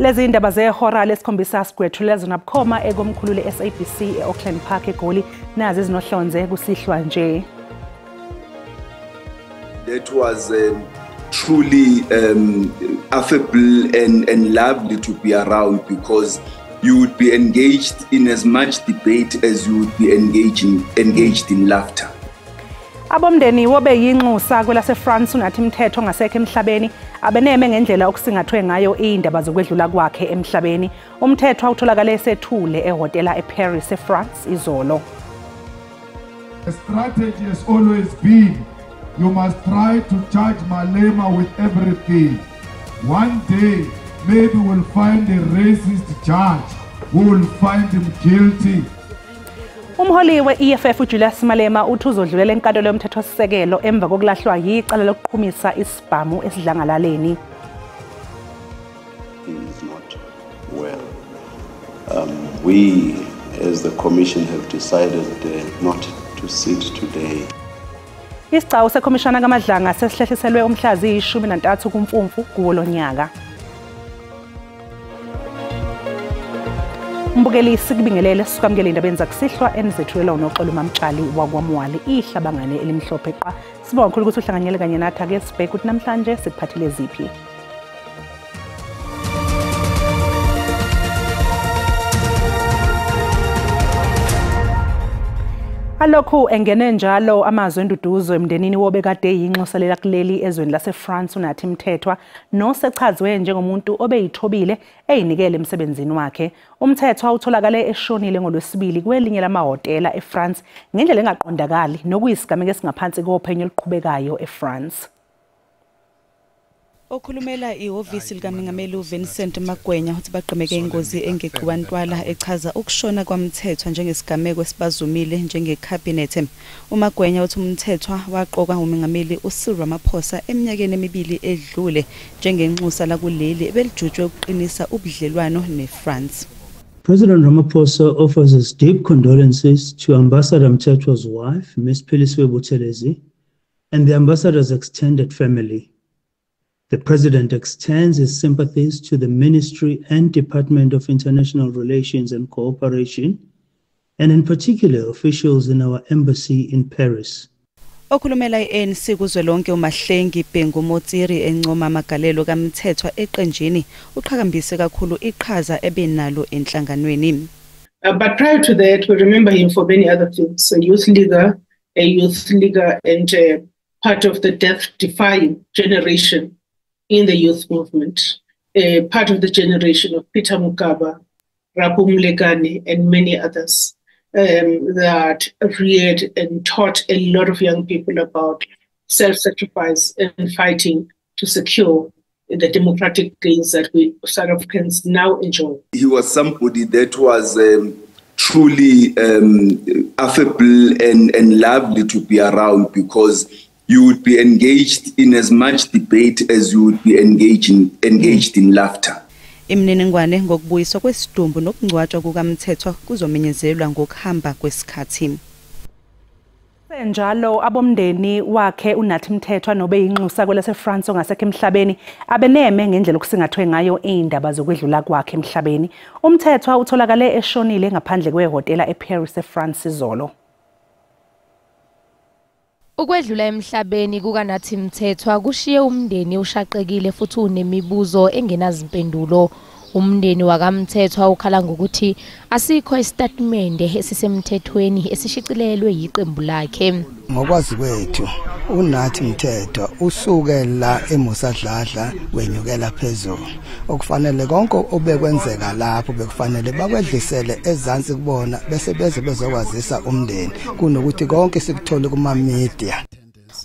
Lezi indaba zehora lesikhombisa sigwethu nabukhoma ekomkhulu le-SABC e-Auckland Park eGoli, nazi ezinohlonze kusihlwa nje. That was truly affable and lovely to be around, because you would be engaged in as much debate as you would be engaged in laughter. Abomndeni wobe yinxusa kwelase-France uNathi Mthethwa ongasekho emhlabeni abeneme ngendlela okusingathwe ngayo indaba zokwedlula kwakhe emhlabeni. UMthethwa utholakale esethule ehhotela eParis eFrance izolo. The strategy has always been you must try to charge Malema with everything. One day maybe we'll find a racist judge who will find him guilty. Umholi we-EFF uJulius Malema uthi uzodlulela enkantolo yomthethosisekelo emva kokulahlwa yicala lokuqhumisa isibhamu esidlangalaleni. Is not well. We as the commission have decided not to sit today. Isigcawu sekhomishana kaMadlanga sesihlehliselwe umhla ziyi-13 kuMfumfu kuwo lonyaka. Mbukeli, sikubingelele sikwamukele indabeni zakusihlwa enizethulelwa uNoxolo Mamtshali wakwaMwali, ihlabangane elimhlophe qa. Sibonga kakhulu ukuthi uhlanganyele kanye nathi. Ake sibheke ukuthi namhlanje sikuphathele ziphi. Alokhu engene njalo amazwi enduduzo emndenini wobekade yinxusa kuleli ezweni lase-France uNathi Mthethwa, nosechazwe njengomuntu obeyithobile eyinikele emsebenzini wakhe. UMthethwa utholakale eshonile ngolwesibili kwelinye lamahhotela eFrance ngendlela engaqondakali, nokuyisigameko esingaphansi kophenyo oluqhubekayo eFrance. Okhulumela ihhovisi likaMengameli uVincent Magwenya uthi bagqemeke ingozi engeqiwa ntwala, echaza ukushona kwaMthethwa njengesigameko esibazumile njengekhabhinethe. UMagwenya uthi uMthethwa waqokwa nguMengameli uCyril Ramaphosa eminyakeni emibili edlule njengenxusa lakuleli ebelijutshwe ukuqinisa ubudlelwano neFrance. President Ramaphosa offers his deep condolences to Ambassador Mthethwa's wife, Ms. Philisiwe Buthelezi, and the ambassador's extended family. The President extends his sympathies to the Ministry and Department of International Relations and Cooperation, and in particular officials in our embassy in Paris. Okhulumela i-ANC kuzwelonke uMahlengi Bhengu Motsiri encoma amagalelo kaMthethwa eqenjini, uqhakambise kakhulu iqhaza ebenalo enhlanganweni. But prior to that, we remember him for many other things, a youth leader and part of the death-defying generation in the youth movement, part of the generation of Peter Mokaba, Rapu Mlekane, and many others that reared and taught a lot of young people about self-sacrifice and fighting to secure the democratic gains that we South Africans now enjoy. He was somebody that was truly affable and lovely to be around, because you would be engaged in as much debate as you would be engaged in laughter. Imininingwane ngokubuyiswa kwesidumbu nokungcwatshwa kukaMthethwa kuzomenyezelwa ngokuhamba kwesikhathi. Njalo abomndeni wakhe uNathi Mthethwa nobe yinxusa kwelase-France ongasekho emhlabeni abeneme ngendlela okusingathwe ngayo indaba zokwedlula kwakhe emhlabeni. UMthethwa utholakale eshonile ngaphandle kwehhotela eParis eFrance izolo. Ukwedlula emhlabeni kukaNathi Mthethwa kushiye umndeni ushaqekile futhi unemibuzo engenazimpendulo. Umndeni wakaMthethwa ukhala ngokuthi asikho isitatimende esisemthethweni esishicilelwe yiqembu lakhe. Ngokwazi kwethu uNathi Mthethwa usuke la eMusadladla wenyukela phezulu. Okufanele konke obekwenzeka lapho bekufanele bakwedlisele ezansi kubona bese beze bezokwazisa umndeni, kunokuthi konke sikuthole kuma media.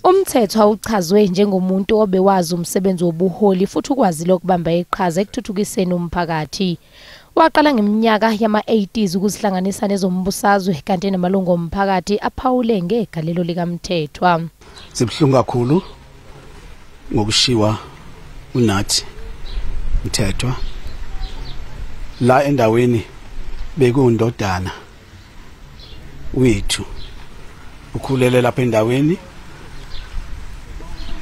UMthethwa uchazwe njengomuntu obewazi umsebenzi wobuholi futhi ukwazile ukubamba iqhaza ekuthuthukiseni umphakathi. Waqala ngeminyaka yama-80s ukuzihlanganisa nezombusazwe, kanti namalungu omphakathi aphawule ngegalelo likaMthethwa. Sibuhlungu kakhulu ngokushiwa uNathi Mthethwa. La endaweni bekuyindodana wethu, ukhulele lapha endaweni,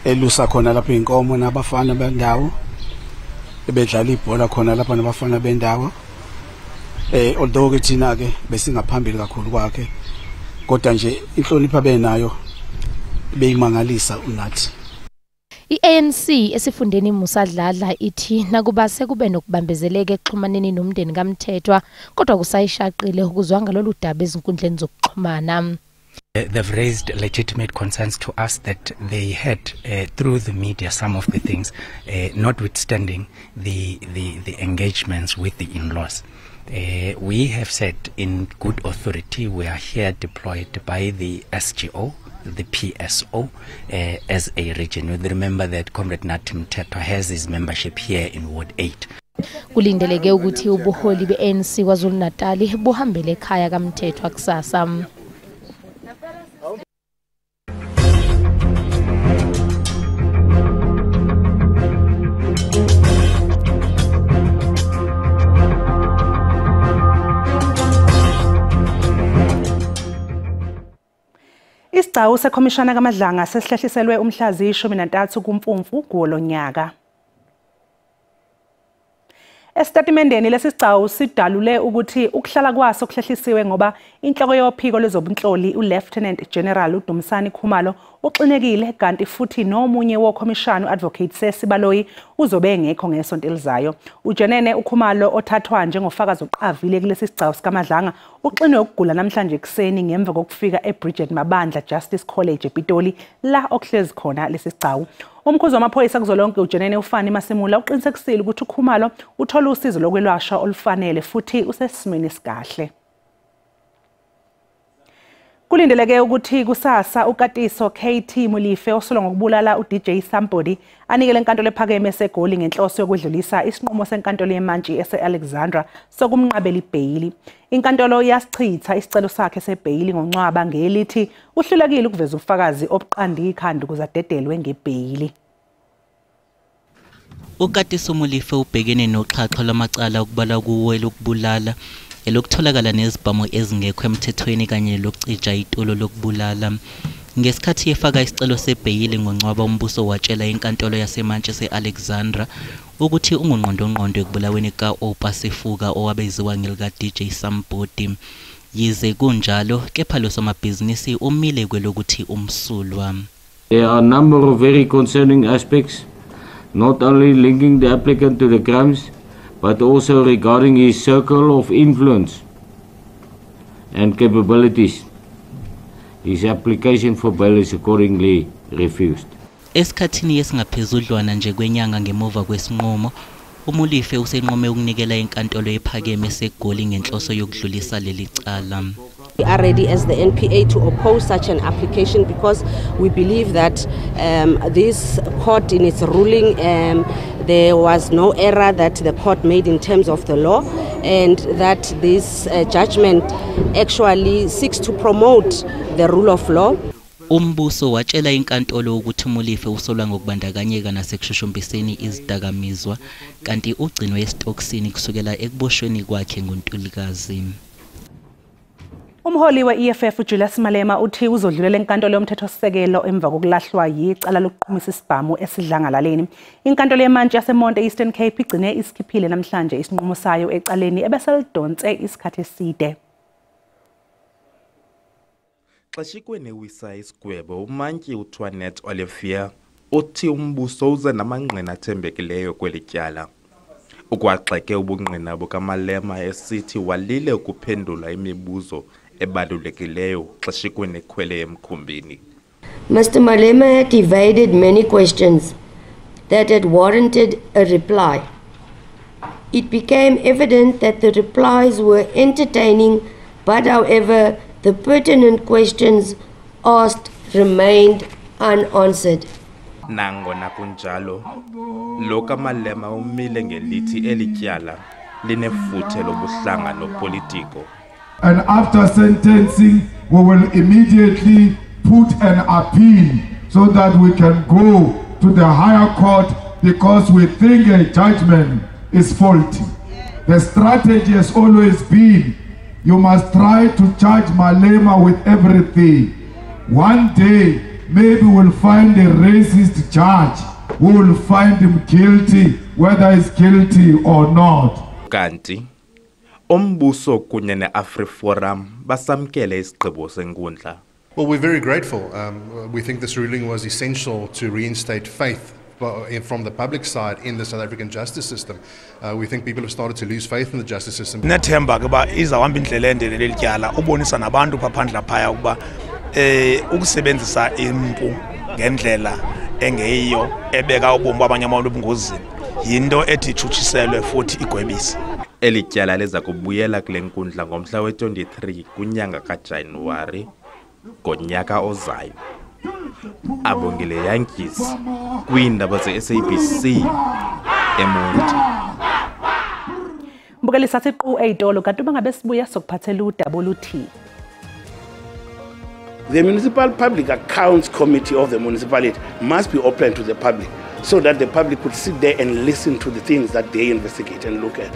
elusa khona lapha inkomo nabafana bendawo. Ebedlala ibhola khona lapha nabafana bendawo. Although ke thina ke besingaphambili kakhulu kwakhe, kodwa nje inhlonipho abenayo beyimangalisa uNathi. I-ANC esifundeni Musa Dladla ithi nakuba sekube nokubambezeleka ekuxhumaneni nomndeni kaMthethwa, kodwa kusayishaqile ukuzwa ngalolu daba ezinkundleni zokuxhumana. They've raised legitimate concerns to us that they had through the media some of the things, notwithstanding the engagements with the in-laws. We have said in good authority we are here deployed by the SGO, the PSO, as a region. We remember that Comrade Nathi Mthethwa has his membership here in Ward 8. Kulindeleke ukuthi ubuholi be-ANC KwaZulu-Natal buhambele ekhaya kaMthethwa kusasa. Isigcawu sekhomishana kaMadlanga sesihlehliselwe umhla ziyi-13 kuMfumfu kulo nyaka. Esitatimendeni lesi sigcawu sidalule ukuthi ukuhlala kwaso kuhlehlisiwe ngoba inhloko yophiko lwezobunhloli uLieutenant General uDumisani Khumalo uxinekile, kanti futhi nomunye wokhomishana uAdvocate Sesi Baloyi uzobe engekho ngesonto elizayo. Ujenene uKhumalo othathwa njengofakazi oqavile kulesi sigcawu sikaMadlanga uxinwe ukugula namhlanje ekuseni ngemva kokufika eBridget Mabandla Justice College ePitoli la okuhlezi khona lesi sigcawu. Umkhuzi wamaphoyisa kuzolonke ujenene uFani Masimula uqinisekisile ukuthi uKhumalo uthola usizo lokwelashwa olufanele futhi usesimweni esikahle. Kulindeleke ukuthi kusasa uKatiso KT Molefe osolwa ngokubulala uDJ Sumbody anikele enkantolo ephakeme eseGoli ngenhloso yokwedlulisa isinqumo senkantolo yemantshi ese-Alexandra sokumnqabela ibheyili. Inkantolo yasichitha isicelo sakhe sebheyili ngoNcwaba ngelithi uhlulekile ukuveza ubufakazi obuqanda ikhanda ukuze adedelwe ngebheyili. uKatiso Molefe ubhekene noxhaxha lwamacala okubalwa kuwo elokubulala, elokutholakala nezibhamu ezingekho emthethweni kanye nelokucija itulo lokubulala. Ngesikhathi efaka isicelo sebheyili ngoNcwaba, umbuso watshela inkantolo yasemantshi ese-Alexandra ukuthi ungungqondongqondo ekubulaweni ka-Oupa Sefuka owabeziwa ngelika-DJ Sumbody. Yize kunjalo, kepha lo somabhizinisi umile kwelokuthi umsulwa. There are a number of very concerning aspects, not only linking the applicant to the crimes, but also regarding his circle of influence and capabilities. His application for bail is accordingly refused. Esikhathini esingaphezudlwana nje kwenyanga ngemuva kwesinqumo, uMolefe usenqume ukunikela inkantolo ephakeme eseGoli ngenhloso yokudlulisa leli cala. We are ready as the NPA to oppose such an application because we believe that this court in its ruling, there was no error that the court made in terms of the law, and that this judgment actually seeks to promote the rule of law. Umbuso watshela inkantolo ukuthi uMolefe usolwa ngokubandakanyeka nasekushushumbiseni izidakamizwa, kanti ugcinwe esitokisini kusukela ekuboshweni kwakhe ngoNtulikazi. Umholi we-EFF uJulius Malema uthi uzodlulela enkantolo yomthethosisekelo emva kokulahlwa yicala lokuqhumisa isibhamu esidlangalaleni. Inkantolo yemantshi yaseMonte Eastern Cape igcine isikhiphile namhlanje isinqumo sayo ecaleni ebeselidonse isikhathi eside. Xeshikweni wisa isigwebo umantyi uTwanet Olivier uthi umbuso uze namangqina athembekileyo kweli tyala. Ukwagxeke ubungqina bukaMalema esithi walile ukuphendula imibuzo ebalulekileyo xeshikweni ekhwele emkhumbini. Mr. Malema had evaded many questions that had warranted a reply. It became evident that the replies were entertaining, but however, the pertinent questions asked remained unanswered. Nangona kunjalo, lo kaMalema umile ngelithi elityala linefuthe lobuhlanga nopolitiko. And after sentencing, we will immediately put an appeal so that we can go to the higher court because we think a judgment is faulty. The strategy has always been you must try to charge Malema with everything. One day, maybe we'll find a racist judge who will find him guilty whether he's guilty or not. Kanti umbuso kunye neAfriForum basamkele isigqibo senkundla. Well, we're very grateful. We think this ruling was essential to reinstate faith from the public side in the South African justice system. We think people have started to lose faith in the justice system. Nethemba ke ba izawuhamba indlela ende leli tyala ubonisa nabantu phandle phaya ukuba ukusebenzisa impu ngendlela engeyiyo ebeka ubomi babanye abantu ebungozini yinto ethi itshutshiselwe futhi igwebise. Eli tyala liza kubuyela kule nkundla ngomhla we-23 kwinyanga kaJanuwari ngonyaka ozayo. Abongile Yankees kwiindaba ze-SABC eMonti. Mbukeli sathi qu eyitolo kanti uma ngabe sibuya sokuphathela udaba oluthi. The Municipal Public Accounts Committee of the municipality must be open to the public so that the public could sit there and listen to the things that they investigate and look at.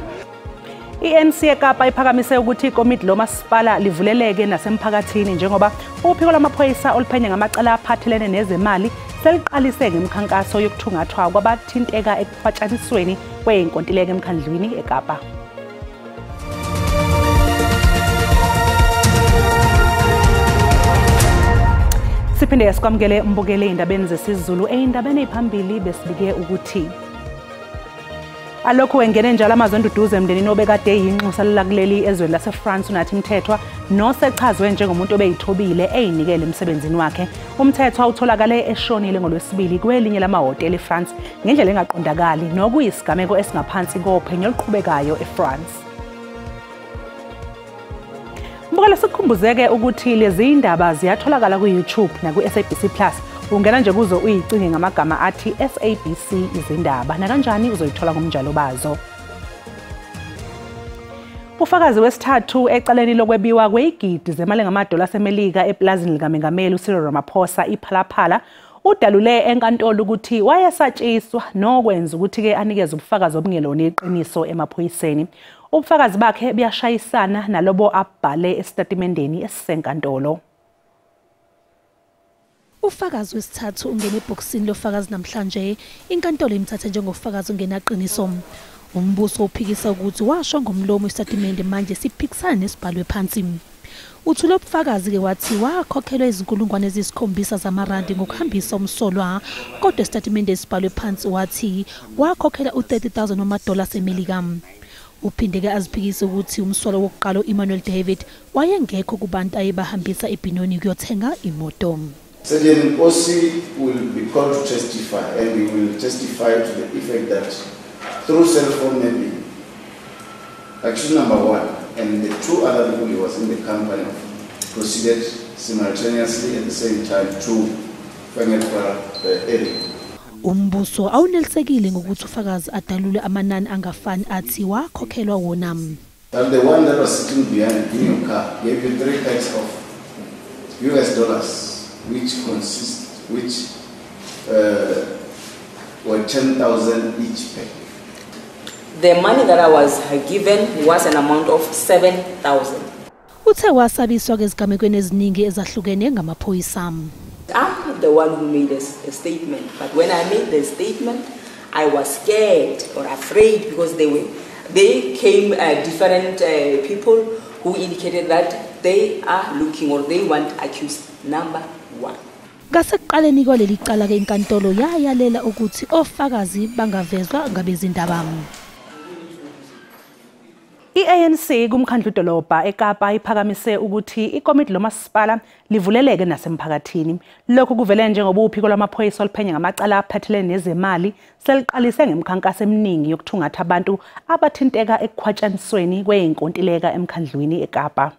I-ANC eKapa iphakamise ukuthi ikomiti lomasipala livuleleke nasemphakathini njengoba uphiko lwamaphoyisa oluphenya ngamacala aphathelene nezemali seliqalise ngemikhankaso yokuthungathwa kwabathinteka ekukhwatshanisweni kweyinkontileka emkhandlwini eKapa. Siphinde sikwamukele mbukele indabeni zesiZulu. Eyindabeni eziphambili besibike ukuthi alokhu engene njalo amazwi enduduzo emndenini obekade yinxusa lakuleli ezweni laseFrance uNathi Mthethwa nosechazwe njengomuntu obeyithobile eyinikele emsebenzini wakhe. UMthethwa utholakale eshonile ngolwesibili kwelinye lamahhotela eFrance ngendlela engaqondakali nokuyisigameko esingaphansi kophenyo oluqhubekayo eFrance. Mbukele sikukhumbuzeke ukuthi lezi indaba ziyatholakala ku-YouTube naku-SABC Plus. Ungena nje kuzo uyicinge ngamagama athi SABC izindaba nakanjani uzoyithola ngomnjalo bazo. Ufakazi wesithathu ecaleni lokwebiwa kweyigidi zemali ngamadola aseMelika eplazini likamengameli uCyril Ramaphosa iPhalaphala udalule enkantolo ukuthi wayesatshiswa nokwenza ukuthi-ke anikeze ubufakazi obungelona iqiniso emaphoyiseni. Ubufakazi bakhe buyashayisana nalobo abhale esitatimendeni esisenkantolo. Ufakazi wesithathu ungene ebhokisini lofakazi namhlanje. Inkantolo imthathe njengofakazi ongenaqiniso. Umbuso uphikisa ukuthi washo ngomlomo isitatimende manje siphikisana nesibhalwe phansi. Uthule ubufakazi-ke wathi wakhokhelwa izinkulungwane eziyisikhombisa zamarandi ngokuhambisa umsolwa, kodwa isitatimende esibhalwe phansi wathi wakhokhela u-30,000 wamadola aseMelika. Uphinde-ke aziphikise ukuthi umsolwa wokuqala u-Emmanuel David wayengekho kubantu ayebahambisa eBenoni kuyothenga imoto. Sergeant Nkosi will be called to testify, and he will testify to the effect that through cell phone mapping, accused number 1 and the 2 other people he was in the company of proceeded simultaneously at the same time to Vangelpara area. Umbuso awunelisekile ngokuthi ufakazi adalule amanani angafani athi wakhokhelwa wona. That the one that was sitting behind in your car gave you 3 packs of US dollars, which were 10,000 each pack. The money that I was given was an amount of 7,000. Uthe wasabiswa ezigamekweni eziningi ezahlukene ngamaphoyisa. I'm the one who made a statement, but when I made the statement, I was scared or afraid because they came different people who indicated that they are looking or they want accused number 1. Ngasekuqaleni kwaleli cala ke inkantolo yayalela ukuthi ofakazi bangavezwa ngabezindaba. I-ANC kumkhandlu dolobha eKapa iphakamise ukuthi ikomiti lomasipala livuleleke nasemphakathini. Lokhu kuvele njengoba uphiko lwamaphoyisa oluphenya ngamacala aphathelene nezemali seliqalise ngemikhankaso eminingi yokuthungatha abantu abathinteka ekukhwatshanisweni kweyinkontileka emkhandlwini eKapa.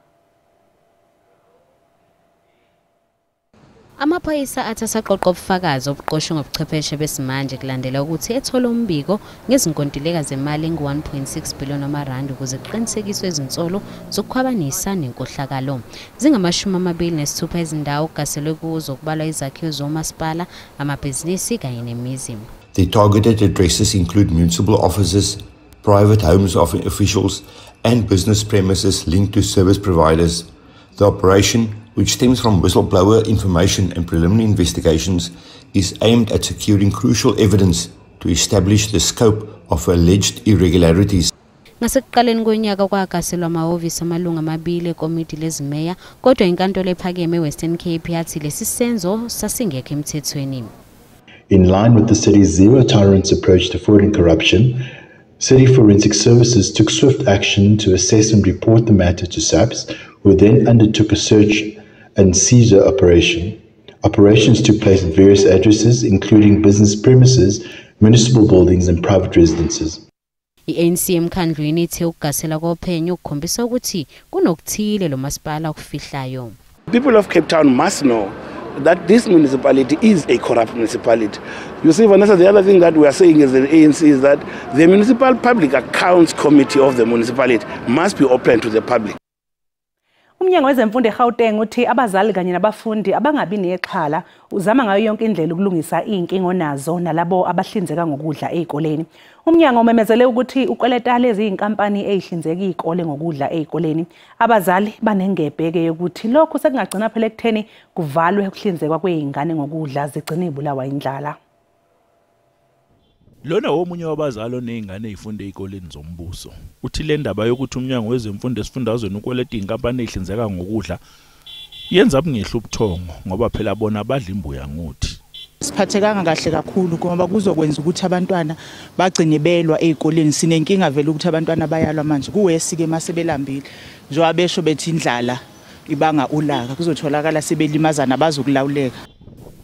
Amaphoyisa athi asaqoqa ubufakazi obuqoshwe ngobuchwepheshe besimanje kulandela ukuthi ethole umbiko ngezinkontileka zemali engu-1.6 billion amarandi ukuze kuqinisekiswe izinsolo zokukhwabanisa nenkohlakalo. Zingama-26 izindawo okugaselwe kuzo kubalwa izakhiwo zomasipala, amabhizinisi kanye nemizi. The targeted addresses include municipal offices, private homes of officials and business premises linked to service providers. The operation, which stems from whistleblower information and preliminary investigations, is aimed at securing crucial evidence to establish the scope of alleged irregularities. Ngasekuqaleni konyaka kwagaselwa amahhovisi amalungu amabili ekomidi lezimeya, kodwa inkantolo ephakeme eWestern Cape yathi lesi senzo sasingekho emthethweni. In line with the city's zero tolerance approach to fraud and corruption, City Forensic Services took swift action to assess and report the matter to SAPS, who then undertook a search and seizure operation. Operations took place at various addresses, including business premises, municipal buildings and private residences. I-ANC emkhandlwini ithe ukugasela kophenyo kukhombisa ukuthi kunokuthile lo masipala okufihlayo. People of Cape Town must know that this municipality is a corrupt municipality. You see, Vanessa, the other thing that we are saying as the ANC is that the Municipal Public Accounts Committee of the municipality must be open to the public. Umnyango wezemfundo eGauteng uthi abazali kanye nabafundi abangabi nexhala, uzama ngayo yonke indlela ukulungisa inkinga onazo nalabo abahlinzeka ngokudla ezikoleni. Umnyango umemezele ukuthi ukweleta lezi inkampani ezihlinzeka izikole ngokudla ezikoleni. Abazali banengebheke yokuthi lokhu sekungagcina phela ekutheni kuvalwe ukuhlinzekwa kweingane ngokudla, zigcine ibulawa indlala. Lona omunye wabazali onezingane ezifunda ezikoleni zombuso uthi le ndaba yokuthi umnyango wezemfundo esifundazweni ukweleta inkampani ehlinzeka ngokudla yenza bungehla ubuthongo, ngoba phela bona badla imbuya ngothi. Siphathekanga kahle kakhulu ngoba kuzokwenza ukuthi abantwana bagcine belwa ezikoleni. Sinenkinga vele ukuthi abantwana bayalwa manje, kuwesi-ke masebelambile, njengoba besho bethi indlala ibanga ulaka, kuzotholakala sebelimazana bazokulawuleka.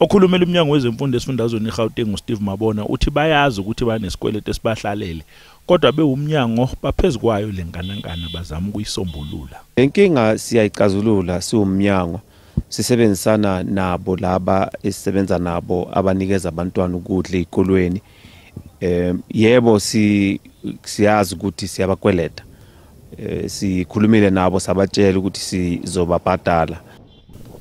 Okhulumela umnyango wezemfundo esifundazweni eGauteng uSteve Mabona uthi bayazi ukuthi banesikweletu esibahlalele, kodwa bewumnyango baphezukwayo lenganankana bazama ukuyisombulula. Inkinga siyayicazulula siwumnyango, sisebenzisana nabo laba esisebenza nabo abanikeza abantwana ukudla ezikolweni. Yebo, siyazi ukuthi siyabakweleta, sikhulumile nabo sabatshela ukuthi sizobabhadala.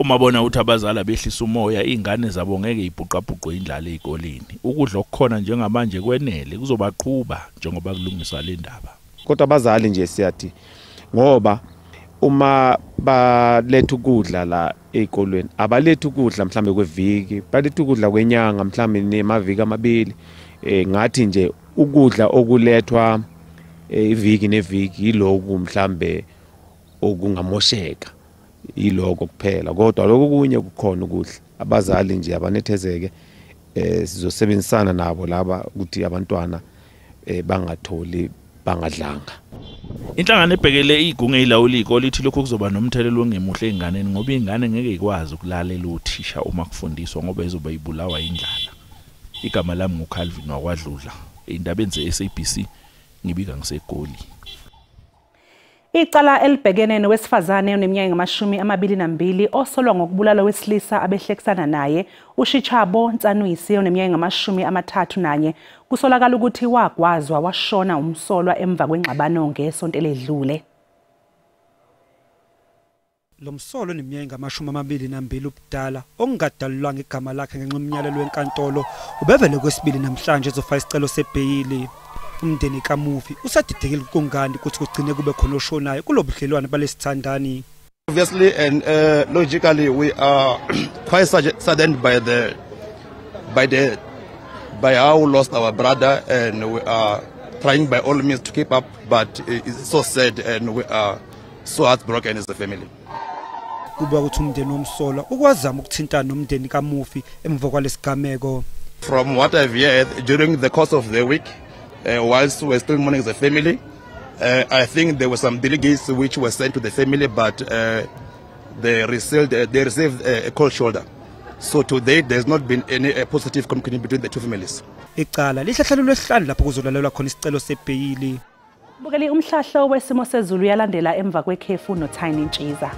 Umabona uthi abazali behlisa umoya, ingane zabo ngeke ibhuqabhuqwe indlala ezikoleni. Ukudla okukhona njengamanje kwenele kuzobaqhuba njengoba kulungiswa le ndaba. Kodwa abazali nje siyathi, ngoba uma baletha ukudla la ezikolweni, abaletha ukudla mhlambe kweviki, baletha ukudla kwenyanga mhlambe nemaviki amabili. Ngathi nje ukudla okulethwa iviki neviki yiloku mhlambe okungamosheka, yiloko kuphela. Kodwa lokho kunye kukhona ukudla. Abazali nje abanethezeke, sizosebenzisana nabo laba ukuthi abantwana bangatholi bangadlanga. Inhlangano ebhekele igungu elilawula izikole ithi lokho kuzoba nomthelelo ongemuhle einganeni, ngoba ingane ngeke ikwazi ukulalela uthisha uma kufundiswa ngoba izoba ibulawa indlala. Igama lami nguCalvin wakwaDludla, indabeni ze-SABC, ngibika ngiseGoli. Icala elibhekene nowesifazane oneminyaka engu-22 osolwa ngokubulala wesilisa abehlekisana naye uShichabo Ntsanwisi oneminyaka engu-31 kusolakala ukuthi wagwazwa washona umsolwa emva kwengxabano ngesonto eledlule. Lo msolwa oneminyaka engu-22 ubudala okungadalulwanga igama lakhe ngenxa yomyalelo wenkantolo ubevele kwesibili namhlanje ezofaka isicelo sebheyili. Umndeni kamufi usadidekile kungani ukuthi kugcine kube khona oshonayo kulobudlelwane balesithandani. Obviously and logically we are quite saddened by how we lost our brother, and we are trying by all means to keep up, but it's so sad and we are so heartbroken as a family. Kuba ukuthi umndeni womsolwa ukwazama ukuthintana nomndeni kamufi emva kwalesigameko. From what I've heard during the course of the week, whilst we're still mourning the family, I think there were some delegates which were sent to the family, but they received a cold shoulder. So to date, there's not been any positive communication between the two families. Icala lihlahlalelwe lwesihlanu lapho kuzolalelwa khona isicelo sebheyili. Bukeli umhlahlo wesimo sezulu uyalandela emva kwekhefu noTiny Ntshiza.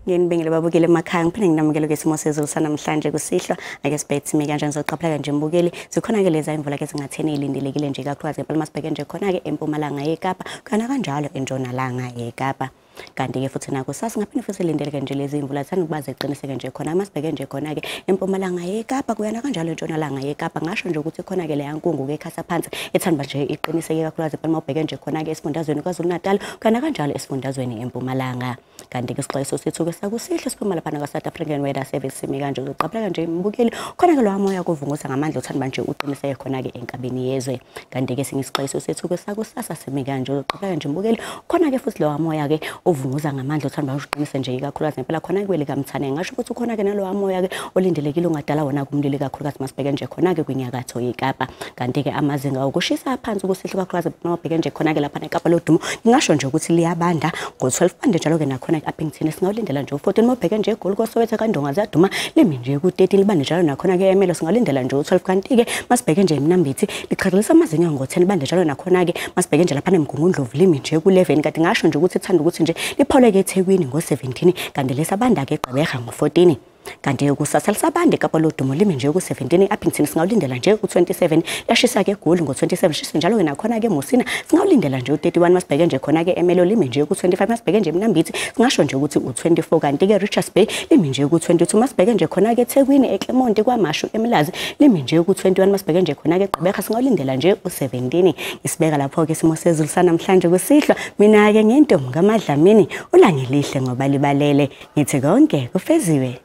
Ngenibengele babukele emakhaya, ngiphinde nginamukele ngesimo sezulu sanamhlanje kusihlwa. Ake sibheke sime kanjani soqaphela nje mbukeli. Zikhona ke leza imvula ke zingatheni ilindelekile nje kakhulukazi ngempela masibheke nje khona ke eMpumalanga yeKapa kana kanjalo eNtshonalanga yeKapa. Kanti-ke futhi nakusasa ngaphinde futhi silindeleke nje lezi imvula zithanda ukuba ziqiniseke nje khona. Masibheke nje khona-ke empumalanga yeKapa kuyana kanjalo entshonalanga yeKapa, ngasho nje ukuthi khona-ke leya nkungu-ke ekhasa phansi ethanda nje iqiniseke kakhulukazi uma ubheke nje khona-ke esifundazweni KwaZulu-Natal kuyana kanjalo esifundazweni eMpumalanga. Kanti-ke isixwayiso sethu-ke sakusihle siphuma laphana ka-South African Weather Service simi kanje, uzoqaphela nje mbukeli khona-ke lowa moya kuvunguza ngamandla uthanda nje uqiniseke khona-ke enkabeni yezwe. Kanti-ke esinye isixwayiso sethu-ke sakusasa simi kanje, uzoqaphela nje mbukeli khona-ke futhi lowa moya-ke ovunguza ngamandla uthanda nje uqinise nje ikakhulukazi ngempela khona kweli kaMthane, ngasho ukuthi khona-ke nalowa moya-ke olindelekile ungadala wona kumlilo ikakhulukazi masibheke nje khona-ke kwinyakatho yeKapa. Kanti-ke amazinga okushisa phansi kusihle kakhulukazi mabheke nje khona-ke laphana eKapa lodumo, ngingasho nje ukuthi liyabanda ngo-12 bande njalo-ke nakhona e-Upington singawulindela nje u-14. Mabheke nje eGoli koSoweto kaNdonga ziyaduma limi nje ku-13 libande njalo nakhona-ke eMelo singawulindela nje u-12. Kanti-ke masibheke nje eMnambithi liqhakelisa amazinga ngo-10 bande njalo nakhona-ke masibheke nje laphana eMgungundlovu limi nje ku-11. Kanti ngasho nje ukuthi ithanda ukuthi nje lipholeke eThekwini ngo-17 kanti lesabanda-ke eGqeberha ngo-14. Kanti kusasa lisabande eKapa lodumo limi nje ku-17, e-Upington singawulindela nje ku-27, liyashisa-ke eGoli ngo-27, shisa njalo-ke nakhona-ke eMusina singawulindela nje u-31. Masibheke nje khona-ke eMelo limi nje ku-25, masibheke nje eMnambithi singasho nje ukuthi u-24. Kanti-ke Richards Bay limi nje ku-22, masibheke nje khona-ke eThekwini, eClermont, KwaMashu, eMlazi limi nje ku-21, masibheke nje khona-ke eGqeberha singawulindela nje u-17. Isibeka lapho-ke isimo sezulu sanamhlanje kusihlwa. Mina-ke ngentombi kaMadlamini, ulangelihle ngoba libalele, ngithi konke kufeziwe.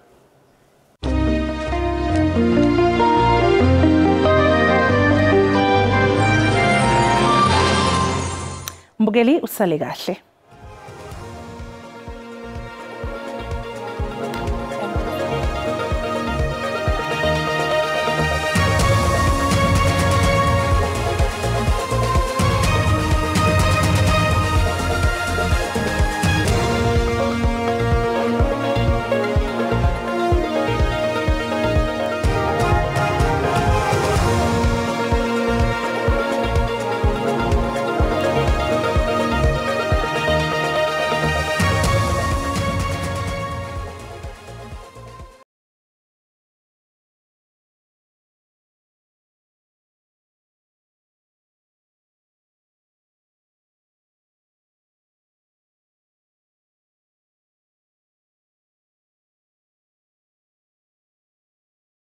Mbukeli usale kahle.